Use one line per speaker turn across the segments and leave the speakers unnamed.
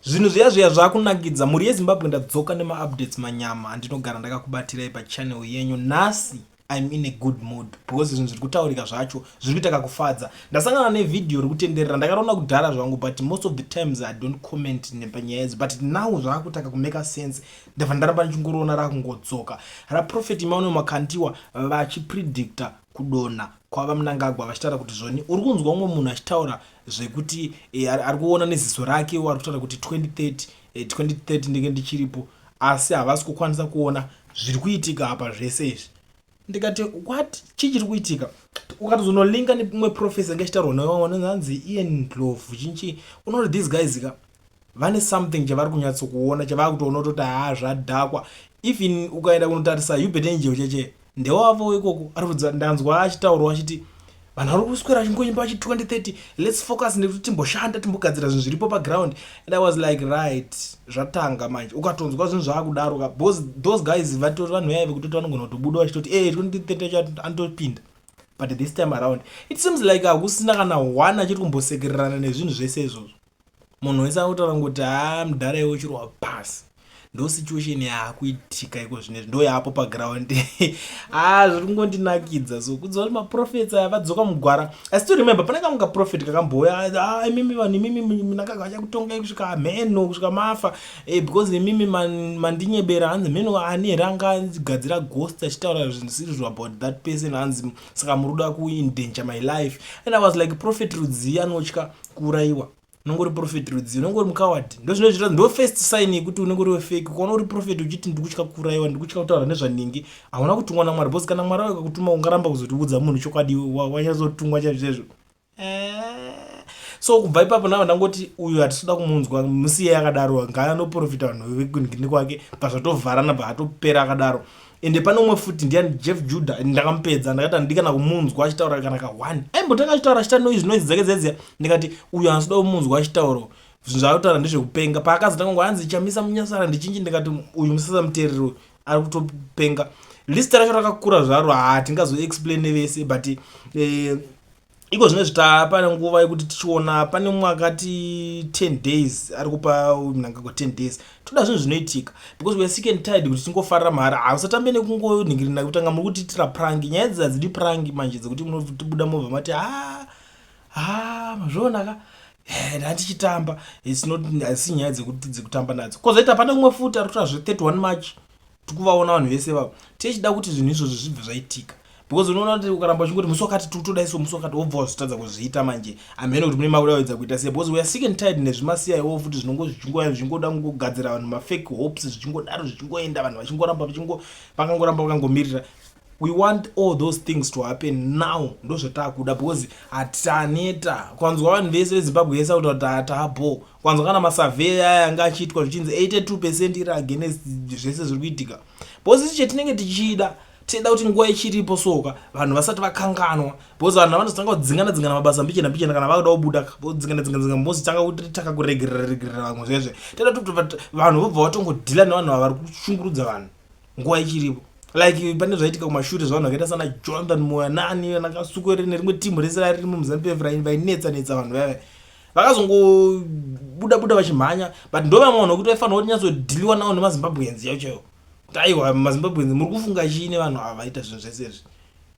Zvinhu zviya zviya zvakunakidza mhuri yeZimbabwe. Ndadzoka nemaupdates manyama andinogara ndakakubatirai pachannel yenyu. Nhasi I'm in a good mood because zvinhu zviri kutaurika zvacho zviri kuita kakufadza. Ndasangana nevhidhiyo riri kutenderera, ndakariona kudhara zvangu, but most of the times I don't comment nepanyaya idzi, but now zvaakuita kakumake sense. Ndabva ndaramba ndichingoriona rakungodzoka, raProphet Emmanuel Makandiwa vachipredicta kudonha kwaVaMnangagwa, vachitaura kuti zvoni uri kunzwa umwe munhu achitaura zvekuti ari kuona neziso rake, ari kutaura kuti 2030, 2030 ndinge ndichiripo, asi havasi kukwanisa kuona zviri kuitika apa zvese izvi. Ndikati, "What? Chii chiri kuitika?" Ukatozonolinka nemumwe professor ange achitaurwa naye, anzi Ian Ndlovu chinchi. Unoona these guys ka vane something chavari kunyatsokuona, chavari kutoona kutoti haa, zvadhakwa. Even ukaenda kunotarisa Hubert Angel cheche, ndewavo ikoko. Ari kudza, ndanzwa achitaurwa achiti vanhu vari kuswera vachingoimba vachi 2030, let's focus nekuti timboshanda, timbogadzira zvinhu zviripo paground. And I was like, right, zvatanga manje. Ukatonzwa zvinhu zvaakudaro ka, because those guys vatori vanhu vaya vekutoti vanogona kutobuda vachitoti 2030 anotopinda. But this time around it seems like hakusina kana one achiri kumbosekererana nezvinhu zvese izvozvo. Munhu wese akutaura kuti haa, mudhara iwe uchirwa pasi. Ndo situation yaakuitika iko zvinezvi, ndo yaapo paground. Ah, zviri kungondinakidza. So kunzwa kuti maprophets aya vadzoka mugwara. I still remember pane kamwe kaprophet kakambouya, "Ah, imimi vanhu, imimi Mnangagwa achakutongai kusvika mheno, kusvika mafa, because imimi mandinyebera." Hanzi mheno ani here angagadzira ghost achitaura zvinhu zvisiri about that person? Hanzi saka muri kuda kuendanger my life. And I was like, prophet rudzii anotya kuurayiwa? Unongori prophet rudzii? Unongori mucoward. Ndo zvinoita, ndo first sign yekuti unenge uri wefake. Ukaona uri prophet uchiti ndikutya kuurayiwa, ndikutya kutaura nezvanhingi, hauna kutumwa naMwari, because kana Mwari akakutuma ungaramba kuzotiudza munhu chokwadi wanyatsotumwa chaizvo. So kubva ipapo navo ndangoti uyu hatisi kumunzwa, musiye akadaro, ngaanoprofita vanhu vekundini kwake. Pazvatovharana, bva atopera akadaro. Ende pane umwe futi, ndiani, Jeff Judah, ndakamupedza. Ndakati handidi kana kumunzwa achitaura kana ka1. Aimbotanga achitaura, achita noise noise dzake dzedziya. Ndikati uyu handisida kumunzwa achitaura, zvinhu zvaakutaura ndezvekupenga. Paakazotanga ngo hanzi Chamisa munyasara ndichinji, ndikati uyu musasamuteerero, ari kutopenga. List racho rakakura zvaro, hatingazoexplaine vese, but iko zvino zvita pane nguva yekuti tichiona pane mumwe akati 10 days, ari kupa Mnangagwa 10 days. Toda zvinhu zvinoitika because we are sick and tired kuti tingofarira mahara. Hausatambe nekungonhingirina kutanga muri kutiitira prank. Nyaya idzi hadzidi prank manje, dzekuti munotibuda mobva mati, "Ha ha, mazviona ka, ndandichitamba." It's not, hasi nyaya dzekuti dzekutamba nadzo. Kwozoita pane umwe futi ari kutora zve31 March. Tikuvaona vanhu vese vavo tichida kuti zvinhu izvozvo zvibve zvaitika, because unoona kuti ukaramba uchingoti musi wakati tikutoda iso, musi wakati, wobva wazotadza kuzviita manje, hamene kuti mune makuda kuedza kuita sei, because we are sick and tired nezvimasiya futi zvinongo zvichingoya, zvichingoda kungogadzira vanhu mafake hopes, zvichingodaro, zvichingoenda, vanhu vachingoramba vakangoramba vakangomirira. We want all those things to happen now. Ndo zvataakuda because hataneta kwanzwa vanhu vese veZimbabwe yese kuti taabo kwanzwa kana masurvey aya anga achiitwa zvichinzi 82% iri against zvese zviri kuitika, because isu chetinenge tichida, tinoda kuti nguva ichiripo soka vanhu vasati vakanganwa, because vanhu vanozotanga kudzingana dzingana mabasa mbichena mbichena kana vakuda kubuda, vodzingana dzingana dzingana, mozotanga kuti taka kuregerera regerera vamwe zvezve. Toda kuti vanhu vobva vatongodhila nevanhu ava vari kushungurudza vanhu nguva ichiripo, like pane zvaitika kumashure zvavanhu vakaita sana Jonathan Moyo nani nakasukwere nerimwe timu rese rari rimo muZANU PF vainetsa netsa vanhu vaiva vakazongobuda buda vachimhanya. But ndo vamwe vanhu vekuti vaifanira kuti nyatsodhiliwa navo nemaZimbabweans chaivo chaivo, kuti aiwa, maZimbabweans, muri kufunga chii nevanhu ava vaita zvinhu zvese izvi?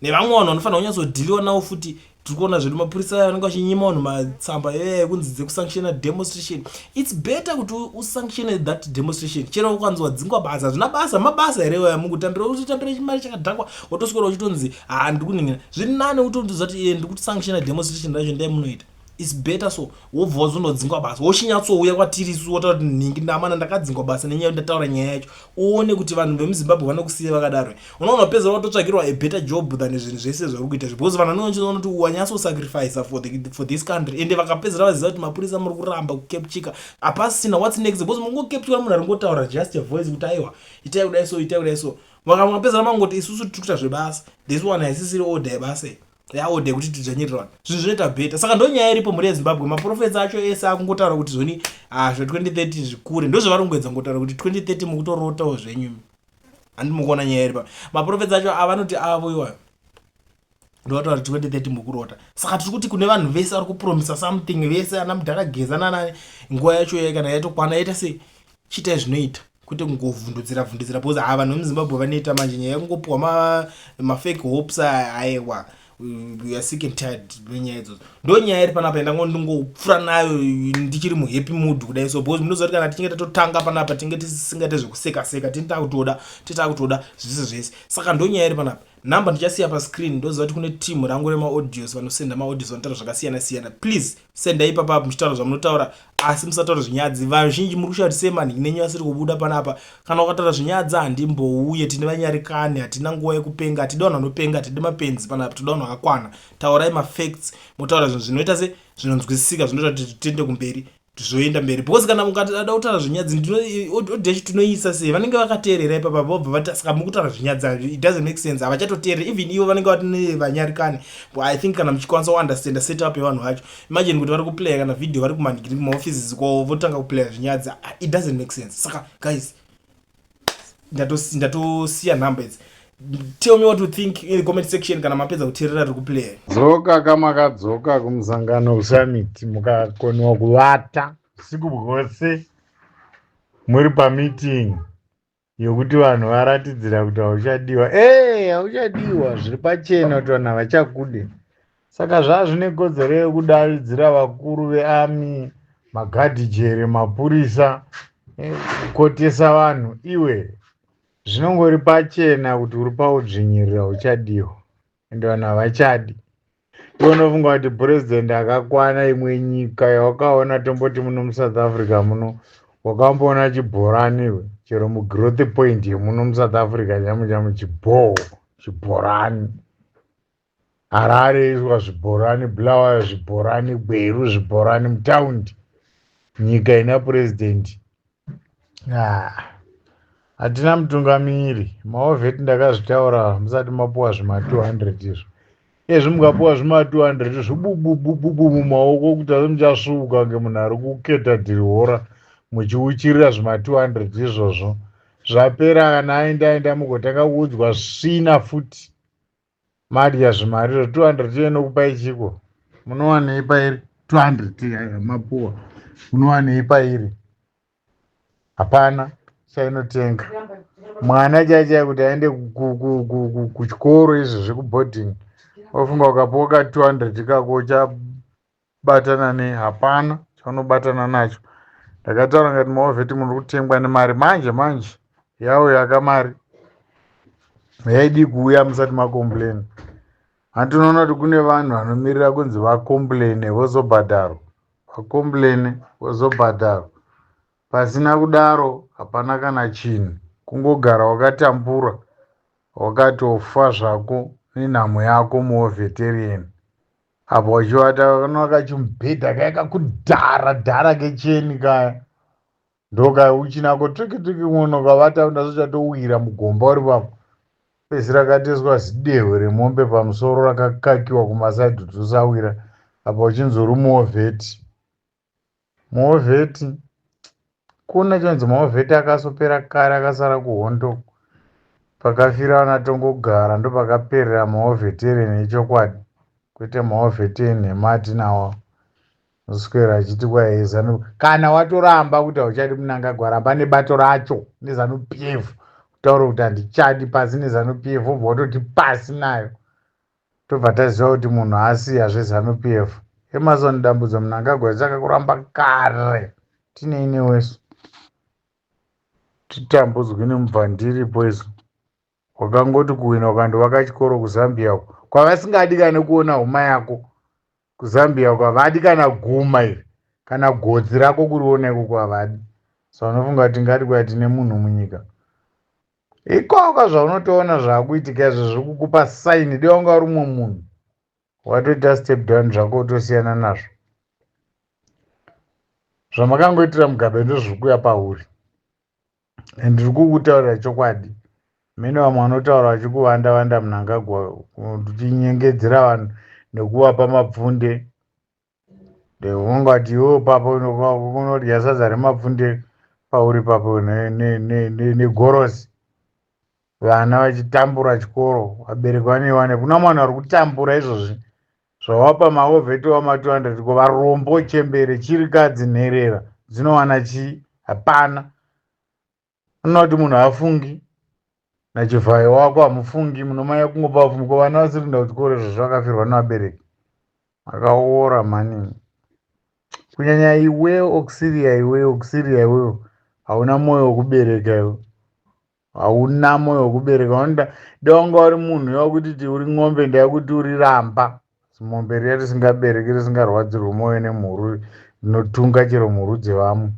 Nevamwe vanhu vanofanira kunyatsodhiliwa navo futi. Tiri kuona zvedu mapurisa aya vanenge vachinyima vanhu matsamba aya ekunzi dzekusanctiona demonstration. It's better kuti usanctione that demonstration chero ukanzi wadzingwa basa. Hazvina basa, mabasa here aya mukutambira? Uchitambira chimari chakadhakwa, wotoswera uchitonzi ha, ndiri kuningina. Zviri nani utonzi kuti ndiri kusanctiona demonstration racho, ndai munoita. It's better. So wobva wazonodzingwa basa, wochinyatsouya kwatiri isu, wotaura kuti nhingi ndamana ndakadzingwa basa nenyaya ndataura nyaya yacho. Uone kuti vanhu vemuZimbabwe vanokusiya vakadaro. Unoona pedza watotsvagirwa a better job than zvinhu zvese zvauri kuita, because vanhu vanongochiona kuti wanyatsosacrifice for this country. Ende vakapedzera vaziva kuti mapurisa muri kuramba kucaptureka, hapasina what's next, because mungocaptureka munhu ari ngotaura just a voice kuti aiwa, itai kudai so, itai kudai so. Vakamapedzera mangoti isusu tiri kuita zvebasa, this one haisisiri order yebasa, yaorder yekuti tidzvanyirira vanhu. Zvinhu zvinoita better. Saka ndo nyaya iripo, mhuri yeZimbabwe. Maprofetsa acho ese akungotaura kuti zvoni zve2030 zvikure, ndo zvavari kungoedza kungotaura kuti 2030 mukutorotawo zvenyu. Handi mukuona nyaya iri pa maprofetsa acho avanoti avo iwayo. Ndovataura kuti 2030 mukurota. Saka tiri kuti kune vanhu vese vari kupromisa something, vese ana mudhara Geza nanani, nguva yacho yayi kana yatokwana, yaita sei, chiitai zvinoita, kwete kungovhundutsira vhundutsira, because ha, vanhu vemuZimbabwe vanoita manje nyaya yekungopiwa mafake hopes aya. Aiwa, we are sick and tired nenyaya idzodzo. Ndo nyaya iri panapa yandango ndingopfuura nayo ndichiri muhappy mood kudai so, because munoziva kuti kana tichinge tatotanga panapa, tinge tisingaite zvekuseka seka, tinge takutoda zvese zvese. Saka ndo nyaya iri panapa. Nhamba ndichasiya pascreen. Ndoziva kuti kune timu rangu remaaudios, vanosenda maaudios, vanotaura zvakasiyana siyana. Please sendai ipapapo muchitaura zvamunotaura, asi musataura zvinyadzi. Vazhinji muri kushaya kuti sei manhingi nenyu asiri kubuda panapa. Kana ukataura zvinyadzi, handimbouye. Tine vanyarikani, hatina nguva yekupenga, hatidi vanhu vanopenga, hatidi mapenzi panapa, toda vanhu vakakwana. Taurai mafacts, motaura zvinhu zvinoita se zvinonzwisisika, zvinoita kuti tiende kumberi, zvoenda mberi, because kana mukada kutaura zvinyadzi, audio yacho tinoiisa sei? Vanenge vakateerera ipapa vobva vati, "Saka mukutaura zvinyadzi." It doesn't make sense, havachatoteerera. Even ivo vanenge vati vanyarikani. I think kana muchikwanisa kuunderstanda setup yevanhu vacho, imagine kuti vari kuplaya kana video, vari kumanhikiri kumaoffices kwavo, votanga kuplaya zvinyadzi. It doesn't make sense. Saka guys, ndatosiya nhamba idzi. Tell me what you think in the comment section kana mapedza kuteerera riri kuplaya.
Dzoka kamakadzoka kumusangano summit, mukakoniwa kuvata usiku bwose muri pameeting yokuti vanhu varatidzira kuti hauchadiwa. Ee, hauchadiwa, zviri pachena kuti vanhu havachakude. Saka zvaa zvine kodzero yekudaidzira vakuru vearmy, magadhijere, mapurisa, kukotesa vanhu. Iwe, zvinongori pachena kuti uri paudzvinyirira, uchadiwa, ende vanhu havachadi. Iwe unofunga kuti purezidendi akakwana? Imwe nyika yawakaona, tomboti muno muSouth Africa muno, wakamboona chibhorani iwe? Chero muGrowth Point yemuno muSouth Africa chamu chamu, chibhoho, chibhorani. Harare iswa zvibhorani, Bulawayo zvibhorani, Gweru zvibhorani mutaundi. Nyika ina purezidendi? Hatina mutungamiri. Mawar vet, ndakazvitaura musati mapuwa zvima200 izvo. Ezvi mukapuwa zvima200 zvibububububu mumaoko, kuti asi muchasvuuka kunge munhu ari kuketa dhirihora, muchiuchirira zvima200 izvozvo. Zvapera, kana aenda aenda, mugotanga kuudzwa svina futi. Madya zvimari izvo, 200 iye nokupai chiko? Munowanei pairi 200 mapuwa? Munowanei pairi? Hapana chainotenga. Mwana chai chai kuti aende kuchikoro, izvi zvekuboarding, ofunga ukapuwa ka 200 kako uchabatana nei? Hapana chaunobatana nacho. Ndakataura ngati mawar vet, muri kutengwa nemari. Manje manje yauya kamari yaidi kuuya musati macomplain. Handinoona kuti kune vanhu vanomirira kunzi vacomplaine vozobhadharwa, vacomplaine vozobhadharwa. Pasina kudaro hapana kana chinhu, kungogara wakatambura, wakatofa zvako nenhamo yako. Muwar veteran apo uchivata kanaka chimubhedha kaya kakudhara dhara kecheni kaya, ndoka uchinako twiki twiki, munhu ukavata undaso mugomba uri papo. Pesi rakatoiswa zidehwe remombe pamusoro, rakakakiwa kumasaidhi kuti usawira. Apa uchinzi uri muwar vet. Muwar vet kuna chonzi mawar vet akasopera kare, akasara kuhondo pakafira vana Tongogara, ndopakaperera mawar veteran echokwadi, kwete mawar vet enhema atinawo. Noswera achiti kwai Zanu. Kana watoramba kuti hauchadi Mnangagwa, ramba nebato racho neZanu PF. Kutaura kuti handichadi, pasi neZanu PF, wobva watoti pasi nayo, tobva taziva kuti munhu asiya zveZanu PF. Emmerson Dambudzo Mnangagwa chakakuramba kare, tinei newesu? Titambudzwi nemubvandiripo isu. Wakangoti kuwina ukandovaka chikoro kuZambia uko kwavasingadi kana kuona huma yako. KuZambia uko havadi kana guma iri, kana gotsi rako kuriona ikoko havadi. So unofunga kuti tingati kwai tine munhu munyika ikoko? Zvaunotoona zvaakuitika izvo zviri kukupa sign. Dai wanga uri umwe munhu, watoita step down zvako, utosiyana nazvo. Zvamakangoitira Mugabe ndozviri kuuya pauri. Ndiri kukutaurira chokwadi. Mene vamwe vanotaura vachikuvanda vanda Mnangagwa, uchinyengedzera vanhu nekuvapa mapfunde. Ungati iwewe papo unodya sadza remapfunde pauri papo negorosi. Vana vachitambura chikoro, vabereki vanoiwana. Kuna mwana vari kutambura izvozvi zvawapa maovheti wama 200 ko varombo, chembere, chirikadzi, nherera dzinowana chii? Hapana. Unoona kuti munhu haafungi nachivhayo wako hamufungi, munomanya kungopa vapfumi. Ko vana vasiri kuenda kuchikoro izvozvi vakafirwa nevabereki makaora mhani. Kunyanya iwe Auxilia, iwe Auxilia, iwewe hauna mwoyo wekubereka iwe, hauna mwoyo wekubereka. Unoda dai wanga uri munhu yakuti ti uri ng'ombe, ndayakuti uri ramba zimombe riya risingabereki, risingarwadzirwi mwoyo nemhuru, rinotunga chero mhuru dzevamwe.